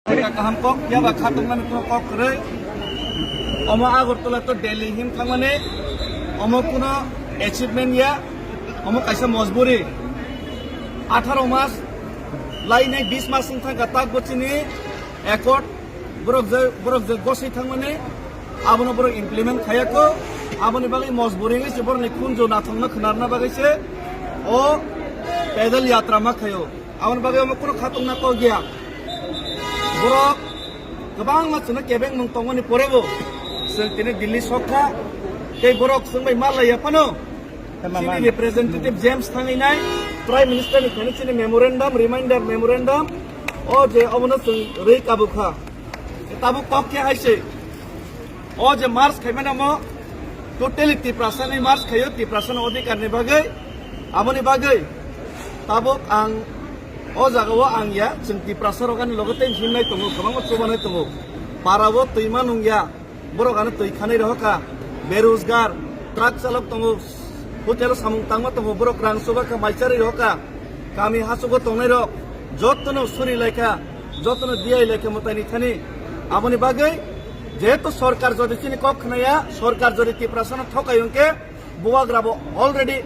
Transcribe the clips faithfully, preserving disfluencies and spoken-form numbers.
Kaham kok ya ba khatungmani kuno kok kwrwi. Omo Agartala to Delhi him thangmani omo kuno achievement ya, omo kaisa mojburi. Atharo mas lainai bis mas wng thangkha tak bo chini accord borok je, borok je goswi thangmani abono borok implement khayakho. Aboni bagwi mojburi wngwi se borokni khunju nathokno khwnarna bagwi se o pedal yatra ma khaio. Aboni bagwi omo kuno khatungna kok ya. Borok kwbangma chwngno kebengmung tongmani porebo chwng tini Delhi sokha. Tei borok chwng bai ma laiya phano chini representative James thangwi nai Prime Minister ni thani chini memorandum, reminder memorandum o je obono chwng rwi kabukha. Tabuk kok khe hai se. O je march khaimani omo totally Tiprasani march khaio, Tiprasani odhikarni bagwi. Aboni bagwi tabuk ang o jagao ang ya, chwng Tiprasa rok ani logo tei himnai tongo, kwbangma chubanai tongo. Parao twima nungya, borok ano twi khanai rohorkha, berojgar, truck chalok tongo, hotel samung tangma tongo, borok rang chubakha, maicharwi rohorkha. Kami hachugo tongnai rok jotono suri laikha, jotono diyai laikha mwtaini thani. Aboni bagwi jehetu sorkar jodi chini kok khnaya, sorkar jodi Tiprasano thokai hwnkhe bubagra bo already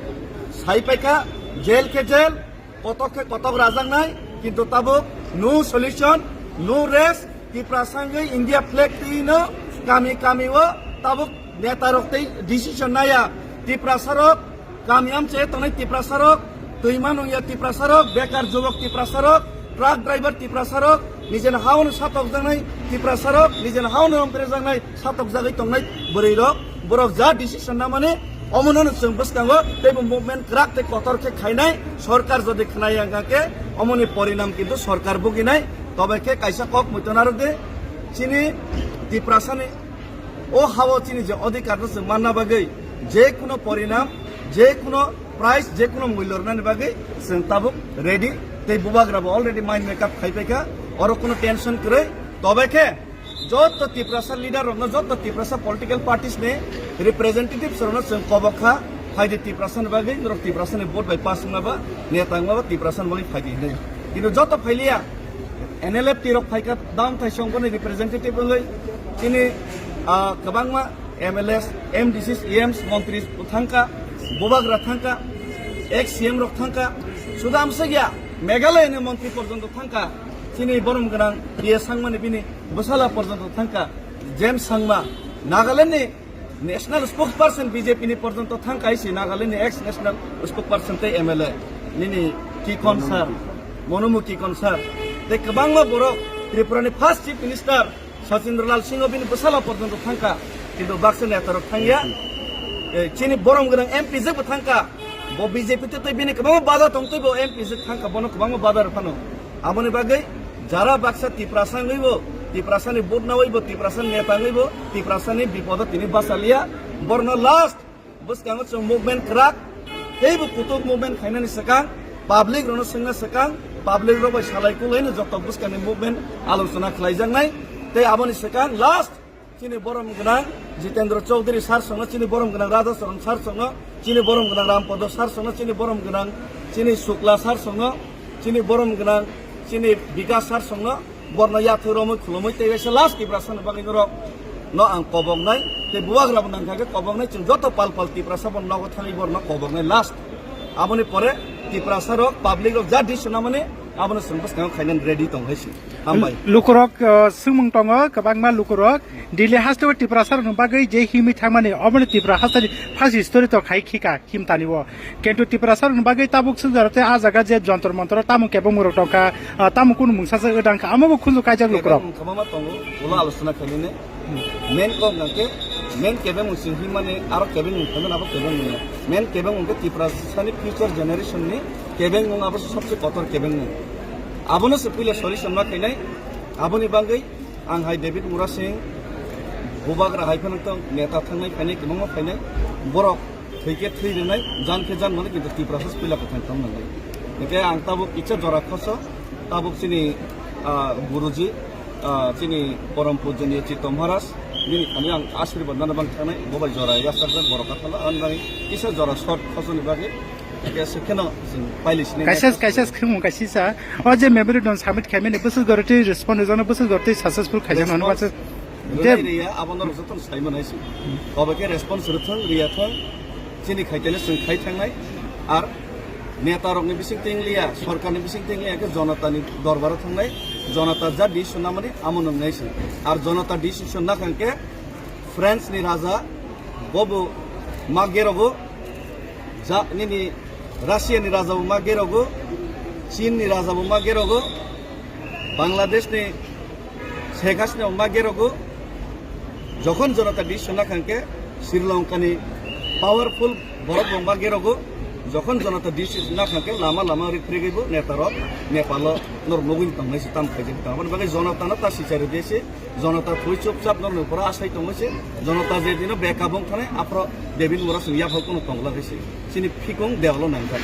sai paikha, jail khe jail, kotok khe kotok rajaknai, kintu tabuk no solution, no rest, Tiprasa wngwi India flag twino kami kami o tabuk neta rok tei decision naya. Tiprasa rok kami amche tongnai Tiprasa rok, twima nungya Tiprasa rok, bekar jubok Tiprasa rok, truck driver Tiprasa rok, nijeni haono satokjaknai Tiprasa rok, nijeni haono romprejaknai satokjagwi tongnai bwrwi rok, borok ja decision namani omono chwng bwskango teibo movement kwrak tei kotor khe khainai. Sorkar jodi khnai wngkha khe omoni porinam kintu sorkar buginai. Tobe khe kaisa kok muiton aro de chini Tiprasani o hao chini je odhikar no chwng manna bagwi je kuno porinam, je kuno price, je kuno mullo rwnani bagwi chwng tabuk ready. Tei bubagra bo already mind make up khai paikha, oro kuno tension kwrwi. Tobe khe joto Tiprasa leader rokno, joto Tiprasa political parties ni representatives rokno chwng kobok kha, phaidi Tiprasa ni bagwi, norok Tiprasa ni vote bai pass wngma ba, neta wngma ba Tiprasa ni bagwi phaidi hinwi. Kintu joto phailiya, N L F T rok phaikha, dam thaisong boni representative wngwi, chini, ah, kwbangma M L As, M D Cs, E Ms, montri thangkha, bubagra thangkha, ex C M rok thangkha, suda amsakya Meghalaya ni montri porjonto thangkha, chini borom gwnang P A Sangma ni bini bwsala porjonto thangkha, James Sangma, Nagaland ni national spokesperson B J P ni porjonto thangkha, isi Nagaland ni ex national spokesperson tei M L A nini Kikon sir, Monomu Kikon sir, tei kwbangma borok Tripura ni first chief minister Sachindralal Singh bini bwsala porjonto thangkha, kintu baksa neta rok thangya. Eh, chini borom gwnang M P jwkbo thangkha, bo B J P tei bini kwbangma bada tong teibo M P jwk thangkha, bono kwbangma bada rw phano. Aboni bagwi jara baksa Tiprasa wngwibo, Tiprasani vote nawaibo, Tiprasani neta wngwibo, Tiprasani bipodo tini bachaliya, borno last bwskango chwng movement kwrak, teibo kutuk movement khainani swkang, public rokno swngna swkang, public rok bai salai kulaino joto bwskangni movement alochona khlaijaknai, tei aboni swkang last chini borom gwnang Jitendra Chaudhary sir songno, chini borom gwnang Radha Charan sir songno, chini borom gwnang Rampodo sir songno, chini borom gwnang chini Shukla sir songno, chini borom gwnang chini Bikas sir songno, borno yathwi romwi khulumwi tei kaisa last Tiprasa ni bagwi norok no ang koboknai, tei bubagra bo nangkha khe koboknai, chwng joto pal pal Tiprasa bo nogo thangwi borno koboknai last. Aboni pore Tiprasa rok, public rok ja decision namani abono chwng bwskango khainani ready tong hai si. Hambai. Lukurok, uh, swngmung tongo, kwbangma lukurok Delhi hasteo Tiprasa rokni bagwi je himwi thangmani, oboni Tripura hasteni first history to khai khika himtani o. Kintu Tiprasa rokni bagwi tabuk swngjaro tei ah jaga je Jontor Montor o tamo kebengmung rok tongkha, ah, tamo kunu mungsa se wngkha, amo bo khunju kaijak lukurok. Kebengmung kwbangma tongo, ulo alochona khainani. Main kok hwnkhe, main kebengmung sing himani aro kebengmung khainani abo kebengmung. Main kebengmung khe Tiprasani future generation ni kebengmung abo se sobse kotor kebengmung. Abono se puila solution ma khainai, aboni bagwi ang hai David Murasing, bubagra hai phano tong, neta thangnai phainai, kwbangma phainai, borok thwi khe thwi rwnai, jan khe jan mano, kintu Tiprasa se puila kwthang tong nangnai. Hwnkhe ang tabuk kisa jora khoso, tabuk chini, ah, Guruji, ah, chini Param Pujaniya Chitto Maharaj, bini thani ang ashirbad nana bang thangnai, bo bai jora yachakjak borok kathalo, ang nai kisa jora short khosoni bagwi. Kaisa kheno chwng pailai sini kaisa, kaisa khwmung kaisa sa. O je memorandum submit khaimani bwswk goroti respond rijano, bwswk goroti successful khaijakno hwnwi wansuk. Rwnai riya, abono rok jotono sai manai se. Obo khe response rwthwng, riya thwng, chini khaitele chwng khai thangnai. Ar neta rokni bising teng liya, sorkarni bising teng liya khe jonotani dorbaro thangnai, jonota ja decision namani amo nwngnai se. Ar jonota decision nakhang khe France ni raja bobo ma gerogo, ja nini Russia ni raja bo ma gerogo, Chin ni raja bo ma gerogo, Bangladesh ni Sheikh Hasina bo ma gerogo, jokhon jonota decision nakhang khe Sri Lanka ni powerful borok bo ma gerogo, jokhon jonota decision nakhang khe lama lama rik rik bo neta rok Nepal o norok nugwi tongnai se tam khaijak tong. Aboni bagwi jonota no ta sichari de se. Jonota thwi chupchap norokni pora asai tongwi se, jonota je dino beka bong thane aphro David Murasing yaphal kuno tongla khe se, chini phikung dewalo nangkha.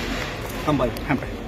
Hambai. Hambai.